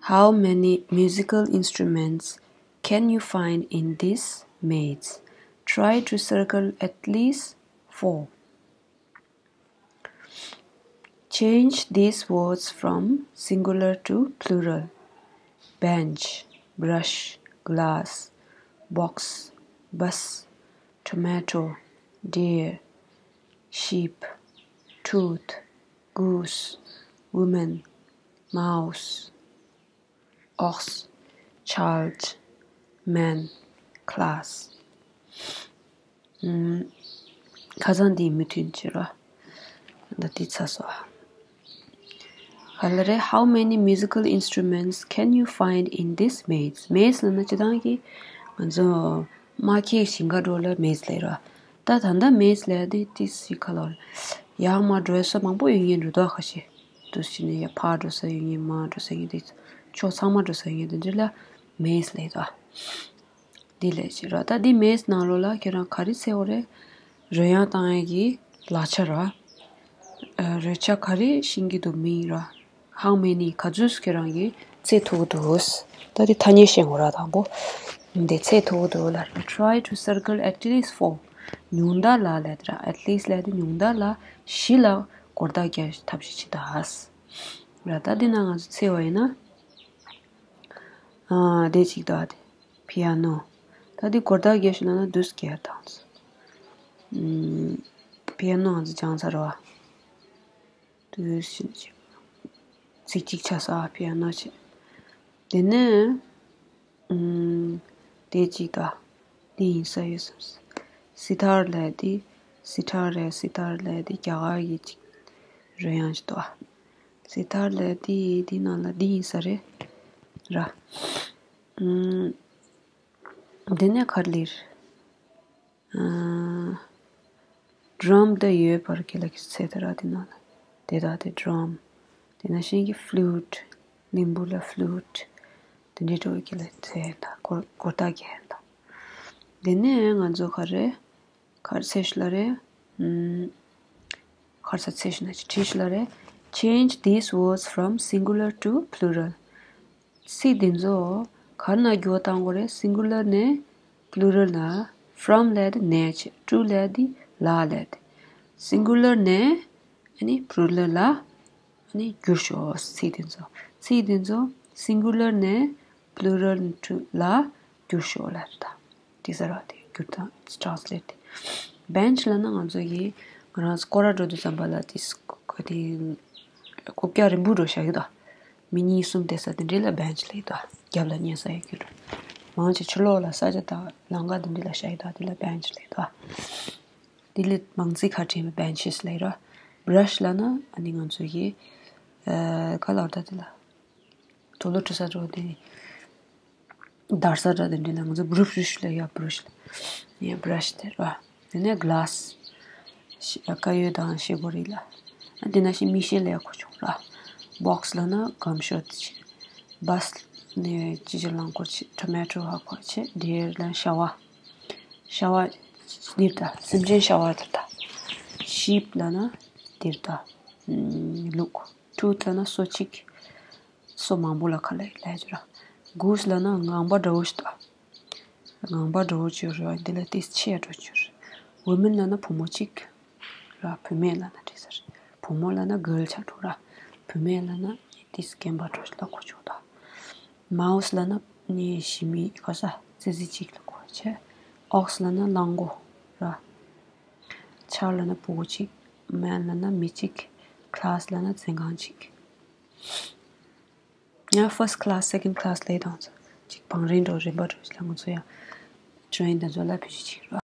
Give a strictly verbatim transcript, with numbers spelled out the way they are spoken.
How many musical instruments can you find in this maze? Try to circle at least four. Change these words from singular to plural. Bench, brush, glass, box, bus, tomato, deer, sheep, tooth, goose, woman, mouse, ox, child, man, class. ཁ་སང་འདི་མི་མཐུན་ཅི་ར། ད་འདི་ཚ་སོ། ག་ལ་རེ། How many musical instruments can you find in this maze? Maze ལ་ན་ཅི་དང་གི་ང་ཚོ་མ་ཁེ་ཞིང་ཁ་འགྲོ་ལ་maze ལ་ར། ད་ད་ལྟ་maze ལ་དེ་ཏི་སི་ཁ་ལོ། ཡར་མར་འགྲོ་ས་མང་པོ་ཡོད་ངེས་འགྲོ་ད་ཁ་ཤས། དུ་ཕྱི་ནས་ཡར་ཕར་འགྲོ་ས་ཡོད་ངེས་མར་འགྲོ་ས་ཡོད་ངེས་དེ། ཕྱོགས་ཚང་མ་འགྲོ་ས་ཡོད་ངེས་དེ་འདྲ་ལ་maze ལ་ད། འདི་ལས་ཅི་ར། ད་འདི་maze ནང་ལོགས་ལ་ཁྱེད་རང་ག་རེ་འཚོལ་དགོས་རེད། རོལ་དབྱངས་བཏང་ཡས་ཀྱི་ལག་ཆ་ར། ཨ། རོལ་ཆ་ག་རེ་ཤེས་ཀྱི་འདུག་མིང་ར། How many ག་ཚོད་ཁྱེད་རང་གིས་འཚོལ་ཐུབ་ཀྱི་འདུག་ད་འདི་ཐ་སྙད་ཤེས་དགོས་ར། དང་པོ་འདི་འཚོལ་ཐུབ་ཀྱི་འདུག་ལ། Try to circle at least four. ཉུང་མཐའ་ལ་ལས་ར། At least ལས་དེ་ཉུང་མཐའ་ལ་བཞི་ལ་སྒོར་རྟགས་རྒྱག་ཐབས་ཤེས་བྱེད་ད། ར། ད་འདི་ན་ང་ཚོ་འཚོལ་བ་ཡིན་ན། ཨ། དེ་གཅིག་དང་དེ། པི་ཡ་ནོ། ད་དེ་སྒོར་རྟགས་རྒྱག་ཤོག་ལབ་ན་དུས་རྒྱག་དང་། ཨམ། པི་ཡ་ནོ་ང་ཚོ་སྦྱངས་ཚར་བ། དུས་ཕྱིན་ཅིག་ཚིག་གཅིག་ཆ་ས་པི་ཡ་ནོ་བྱས། དེ་ནས། ཨམ། དེ་གཅིག་དང་། དེ་ཡིན་ས་ཡོད་བསམ། སི་ཐར་ལབ་དེ། སི་ཐར་རེད། སི་ཐར་ལབ་དེ་རྒྱ་གར་གྱི་ཅིག་རོལ་དབྱངས་ཅིག་འདུག་ཨ། སི་ཐར་ལབ་དེ་དེ་ནང་ལ་དེ་ཡིན་ས་རེད། ར། ཨམ། དེ་ནས་ག་རེ་ལབ་རེད། ཨ། ཌྲམ་དེ་ཡོད་པར་གྱི་ལ་གི་ཚེ་དེ་ར་དེ་ནང་ལ། དེ་དག་དེ་ཌྲམ། དེ་ནང་བཞིན་གྱི་ཕླུ་ཊི། གླིང་བུ་ལ་ཕླུ་ཊི། དེ་འདྲའི་འགྲོ་གི་ལ་ཚེ་དང་སྒོར་སྒོར་རྟགས་རྒྱག་དང་། དེ་ནས་ང་ཚོ་ག་རེ། ག་རེ་འཚོལ་ཤོག་ལབ་རེད། ཨམ། ག་རེ་ས་འཚོལ་ཤོག་ན་ཅིག་བྲིས་ཤོག་ལབ་རེད། Change these words from singular to plural. ཚིག་འདི་ཚོ་ག་རེ་ནང་འགྱུར་བ་གཏང་དགོས་རེད། སིང་གུ་ལར་ནས་པུ་ལུ་རལ་ལ། ཕྲོམ་ལབ་དེ་ནས་བྱས། ཊུ་ལབ་དེ་ལ་ལབ་དེ། སིང་གུ་ལར་ནས་ཨ་ནི་པུ་ལུ་རལ་ལ་ཨ་ནི་བསྒྱུར་ཤོག་ཚིག་འདི་ཚོ། ཚིག་འདི་ཚོ་སིང་གུ་ལར་ནས་པུ་ལུ་རལ་ཊུ་ལ་བསྒྱུར་ཤོག་ལབ་རེད་ད། དེ་ཟེར་བ་དེ་བསྒྱུར་སྟངས་ཊྲན་སི་ལེཊ་དེ། བེན་ཆི་ལབ་ན་ང་ཚོ་གིས་ང་རང་སྐོར་ར་འགྲོ་དུས་ཙམ་པ་ལ་དེ་སྐོ་དེ་རྐུབ་བཀྱག་རིང་པོ་འགྲོ་བཞག་གི་འདུག་མི་གཉིས་གསུམ་བསྡད་ས་དེ་འདྲ་ལ་བེན་ཆི་ལབ་ཀྱི་འདུག་རྒྱབ་ལ་ཉལ་ས་ཡོད་ཀྱི་རེད། མང་ཆེ་ཕྱི་ལོགས་ལ་ས་ཆ་དང་ལམ་ཁ་དེ་འདྲ་ལ་བཞག་གི་འདུག་དེ་ལ་བེན་ཆི་ལབ་ཀྱི་འདུག་དེ་ལས་མང་ཚིག་ཁ་བྲལ་བའི་བེན་ཆི་ལབ་ཀྱི་རེད། བྷྲ་ཤི་ལབ་ན་ཨ་ནི་ང་ཚོ་གིས་ཨ་ག་ལབ་རེད་ད་དེ་ལ། དུག་ལོག་འཁྲུ་ས་འགྲོ་དེ། བརྡར་ས་འདྲ་དེ་འདྲ་ལ་ང་ཚོ་བྷྲུ་ཤི་ལབ་ཡ། བྷྲུ་ཤི་ལབ་ཡ། བྷྲ་ཤི་དེ་ར། དེ་ནས་གྷི་ལ་སི། དཀར་ཡོལ་དང་ཤེལ་སྒོ་རིགས་ལ། དེ་ནང་བཞིན་མིག་ཤེལ་ལབ་ཡ་གོ་ཆོག་ར། བོག་སི་ལབ་ན་སྒམ་ཤོས་དེ་བྱས། བྷ་སི་ནས་ཅི་ཅི་རླངས་འཁོར་བྱས། ཊོ་མེ་ཊོ་ཧ་གོ་བྱས། ཌེར་ལབ་ན་ཤ་བ། ཤ་བ་འདིར་ད་སེམས་ཅན་ཤ་བ་དེ་ད། ཤིབ་ལབ་ན་འདིར་ད། ལུག་ཊུ་ཐི་ལབ་ན་སོ་གཅིག་སོ་མང་པོ་ལ་ཁ་ལ་ལབ་ཀྱི་ར། གུ་སི་ལབ་ན་ངང་པ་འདྲ་བོ་ཞིག་ད། ངང་པ་འདྲ་བོ་ཅིག་རེད་བ། འདི་ལ་ཏིས་ཆེ་འགྲོ་ཅིག་རེད། ཝུ་མེན་ལབ་ན་བུ་མོ་གཅིག་ར། བུད་མེད་ལབ་ན་འགྲིག་ས་རེད། བུ་མོ་ལབ་ན་གྷརལ་ཆགས་འགྲོ་ར། བུད་མེད་ལབ་ན་ཏིས་རྒན་པ་འགྲོ་ལ་གོ་ཆོག་ད། མའུ་སི་ལབ་ན་ནི་ཞི་མི་ག་ས་ཙི་ཙི་གཅིག་ལ་གོ་བྱས། ཨོག་སི་ལབ་ན་གླང་མགོ་ར། ཆར་ལབ་ན་ཕྲུ་གུ་གཅིག་མེན་ལབ་ན་མི་གཅིག་གྷི་ལ་སི་ལབ་ན་འཛིན་ཁང་གཅིག་ཡང་ཕར་སི་ཁི་ལ་སི་སེ་ཀེན་ཌི་ཁི་ལ་སི་ལབ་དང་ཚོ་གཅིག་བང་རིམ་འགྲོ་རིམ་པ་འགྲོ་ལ་ང་ཚོ་ཡང་ཊེ་རེན་དེ་ཚོ་ལ་ཕུལ་ཞིག་གཅིག་ར།